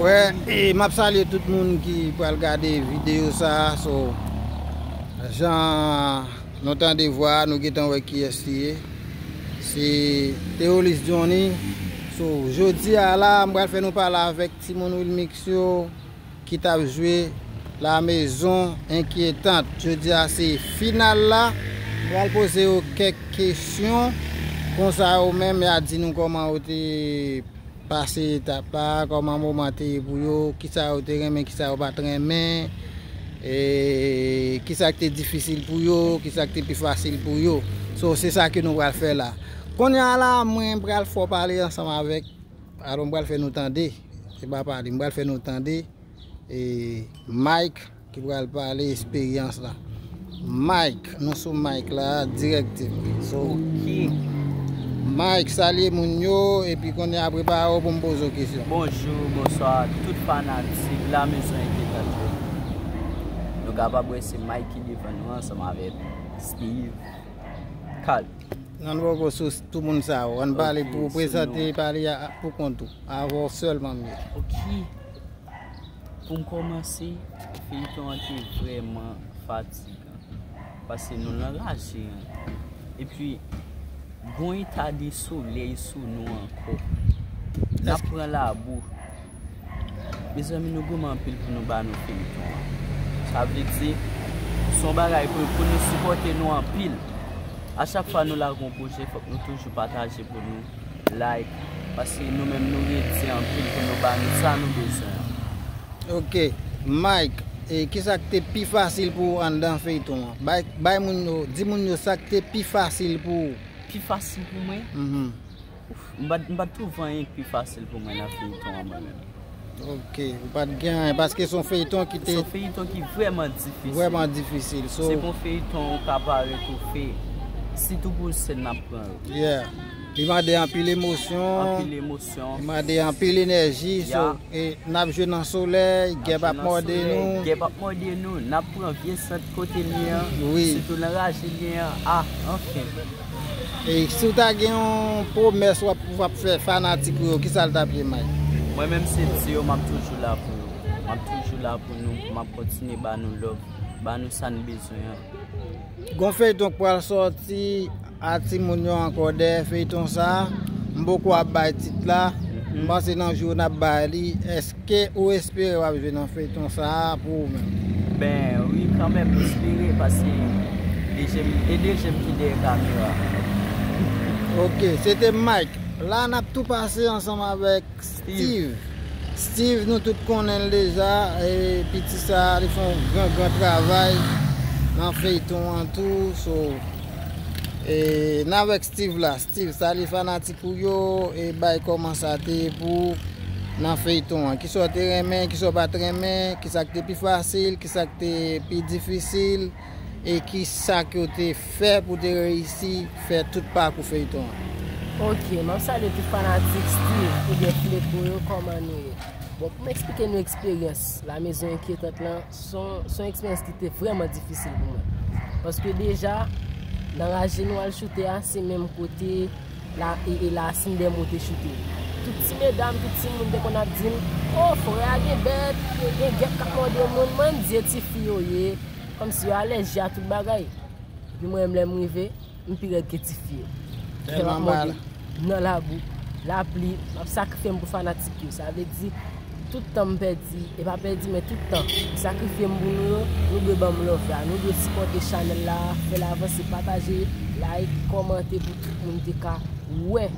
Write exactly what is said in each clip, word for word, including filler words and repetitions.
Wè, e m ap salye tout moun ki pral gade videyo sa a. So, jan nou tande vwa a, nou gentan wè kiyès li ye. Se Teolis Johnny. So, jodi a la, m pral fè nou pale avèk timoun Wilmix yo ki t ap jwe La Maison Inquiétante. Jodi a se final la. M pral poze yo kèk kesyon. Konsa yo menm, y a di nou kòman yo te pase etap la, kòman moman te ye pou yo, kisa yo te renmen, kisa yo pa t renmen, e kisa ki te difisil pou yo, kisa ki te pi fasil pou yo. So, se sa ke nou pral fè la. Kounye a la, mwen pral fè w pale ansanm avèk, alò, m pral fè nou tande. Se pa pale, m pral fè nou tande. E Mike ki pral pale esperyans la. Mike, nou sou Mike la dirèkteman. So, Mike, salye moun yo, epi kounye a prepare w pou m poze w kesyon. Bonjou, bonswa, tout fanatik La Maison Inquiétante yo. Nou kapab wè se Mike ki devan nou ansanm avèk Steve Carl. Nan nou poko sou tout moun sa yo. Ann pale pou w prezante, pale a, pou kont ou. Avè w sèlman m ye. Ok. Pou m kòmanse, feyton an te vrèman fatigan. Paske nou nan raje an. Epi, gon eta de solèy sou nou ankò. N ap pran labou. Mezanmi, nou goumen anpil pou nou ba nou feyton an. Sa vle di, se yon bagay pou, pou nou sipòte nou anpil. A chak fwa nou lage yon pwojè, fòk nou toujou pataje pou nou like, paske nou menm nou redi anpil pou nou ba nou sa nou bezwen an. Ok, Mike, e kisa k te pi fasil pou ou anndan feyton an? Bay, bay moun yo, di moun yo sa k te pi fasil pou ou. Pi fasil pou mwen? Mhm. Ouf, m pa t, m pa t twouve anyen k pi fasil pou mwen nan feyton an mwen menm. Ok, ou pa t gen anyen, paske se yon feyton ki te... Se yon feyton ki vrèman difisil. Vrèman difisil, so... Se pa yon feyton ou ka parèt ou fè, sitou pou sèn n ap pran yo. Yeah. Li mande anpil emosyon. Anpil emosyon. Li mande anpil enèji, so, yeah. E n ap jwe nan solèy, gèp ap mòde nou. Gèp ap mòde nou, n ap pran vye sant kote l ye an, wi, sitou nan raje l ye an. Ah, anfen. E si w ta gen yon pwomès w ap, w ap fè fanatik ou yo, kisa l t ap ye, Mike? Mwen menm, se di yo, m ap toujou la pou nou. M ap toujou la pou nou, m ap kontinye ba nou love, ba nou sa n bezwen an. Gon feyton k pral sòti, a timoun yo ankò dèyè feyton sa a. M poko ap bay tit la. Mhm. M panse nan jou n ap bay li. Èske ou espere w ap jwe nan feyton sa a pou ou menm? Ben, wi, kanmenm, m espere, paske de je m, e de je m ki dèyè kamera. Ok, se te Mike. La, n ap tou pase ansanm avèk Steve. Steve, nou tout konnen l deja. E piti sa a, li fè yon gran, gran travay nan feyton an tou. So, e n avèk Steve la. Steve, salye fanatik ou yo, e bay kòman sa te ye pou ou nan feyton an. Kisa w te renmen, kisa w pa t renmen, kisa k te pi fasil, kisa k te pi difisil, e kisa ke w te fè pou w te reyisi fè tout pakou feyton an? Ok, m ap salye tout fanatik Steve oubyen Flepo yo, kòman nou ye? Bon, pou m eksplike nou eksperyans La Maison Inquiétante lan, se yon, se yon eksperyans ki te vrèman difisil pou mwen. Paske deja, nan raje nou al choute a, se menm kote la, e, e la Sindèmo te choute. Tout ti medam, tout timoun te konn ap di m, "O, forè a gen bèt, gen gèp k ap mòde moun." Mwen, m di, "E tifi yo ye." Kòmsi yo alèji a tout bagay. Epi mwen menm, lè m rive, m pi rèd ke tifi yo. Tèlman mal. Nan labou, lapli, m ap sakrifye m pou fanatik yo. Sa vle di, tout tan m pèdi, e pa pèdi, men tout tan, m sakrifye m pou nou yo, nou dwe ban m love la. Nou dwe sipòte chanèl la, fè l avanse, pataje, like, kòmante pou tout moun te ka wè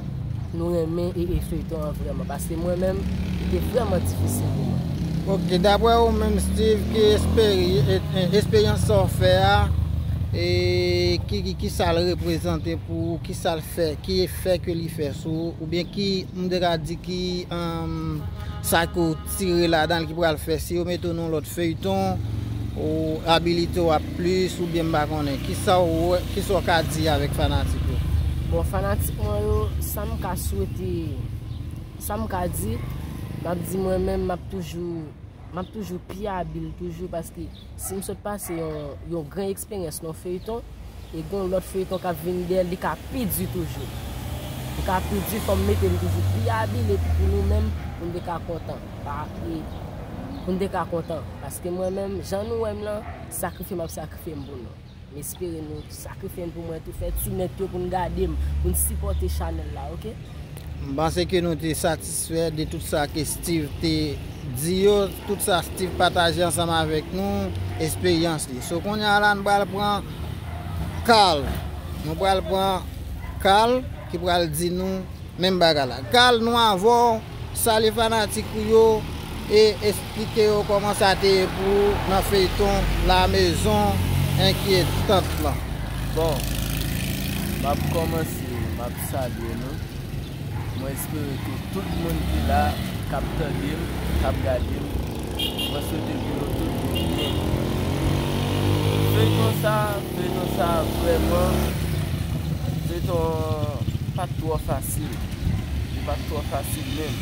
nou renmen e, e feyton an vrèman. Paske mwen menm, li te vrèman difisil pou mwen. Ok, daprè ou menm, Steve, ki esperi-, e, e, esperyans sa w fè a, e ki, ki, ki sa l reprezante pou ou, ki sa l fè, ki efè ke li fè sou ou, oubyen ki, m te ka di ki, um, sa ke w tire ladan l ki pral fè, si yo mete w nan yon lòt feyton, ou abilite w ap plis, oubyen m pa konnen. Kisa w wè, kisa w ka di avèk fanatik yo? Bon, fanatik mwen yo, sa m ka swete, sa m ka di, m ap di mwen menm, m ap toujou, m ap toujou pi abil toujou, paske si m sot pase yon, yon gran eksperyans nan feyton, e gon lòt feyton k ap vini dèyè l, li ka pi di toujou. M ka tou di fò m mete m toujou pi abile pou nou menm, pou n te ka kontan. Pa, e, pou n te ka kontan. Paske mwen menm, jan nou wè m lan, sakrifye m ap sakrifye m pou nou. M espere nou sakrifye n pou mwen tou, fè ti nèt yo pou n gade m, pou n sipòte chanèl la, oke? M panse ke nou te satisfè de tout sa ke Steve te di yo, tout sa Steve pataje ansanm avèk nou, esperyans li. So, kounye a la, nou pral pran Carl. Nou pral pran Carl ki pral di nou menm bagay la. Carl, nou avè w, salye fanatik ou yo e eksplike yo kòman sa te ye pou ou nan feyton La Maison Inquiétante lan. Bon, m ap kòmanse, m ap salye nou. Mwen espere ke tout moun ki la, k ap tande m, k ap gade m, mwen swete ke nou tout viv byen. Feyton sa, feyton sa vrèman, feyton an pa t twò fasil. Li pa t twò fasil menm.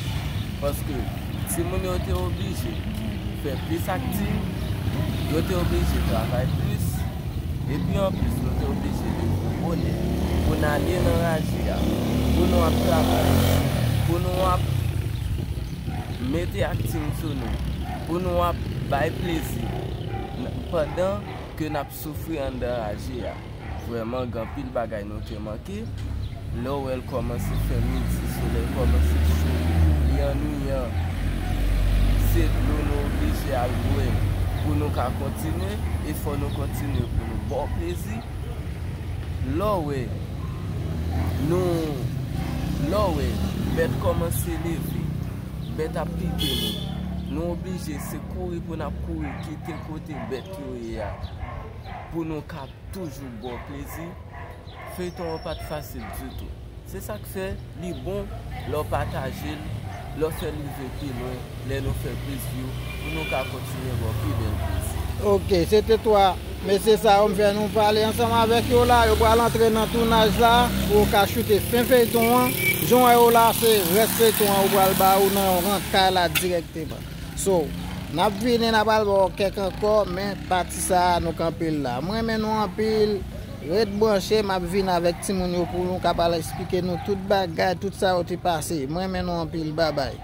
Paske timoun yo te oblije fè plis akting, yo te oblije travay plis, epi anplis nou te oblije leve bonè pou n ale nan raje a, pou nou ap travay, pou nou ap mete akting sou nou, pou nou ap bay plezi n- pandan ke n ap soufri anndan raje a. Vrèman, gen anpil bagay nou te manke. Lè w wè l kòmanse fè midi, solèy kòmanse cho, li annuiyan. Se dlo nou oblije al bwè pou nou ka kontinye, e fò nou kontinye pou nou ba w plezi. Lè w wè nou, lè w wè bèt kòmanse leve, bèt ap pike nou, nou oblije se kouri pou n ap kouri kite kote bèt yo ye a, pou nou ka toujou ba w plezi. Feyton an pa t fasil ditou. Se sa k fè li bon lè w pataje l, lè w fè l rive pi lwen, lè nou fè plis view, pou nou ka kontinye ba w pi bèl plezi. Oke, se te twa mesye sa yo m fè nou pale ansanm avèk yo la. Yo pral antre nan tounaj la pou yo ka choute fen feyton an. Jan w wè yo la, se rès feyton an yo pral ba ou nan rant kay la dirèkteman. So, n ap vini, n ap al ba w kèk ankò, men pati sa a, nou kanpe l la. Mwen renmen nou anpil. Ret branche, m ap vin avèk timoun yo pou nou ka pral eksplike nou tout bagay, tout sa yo te pase. Mwen renmen nou anpil, babay.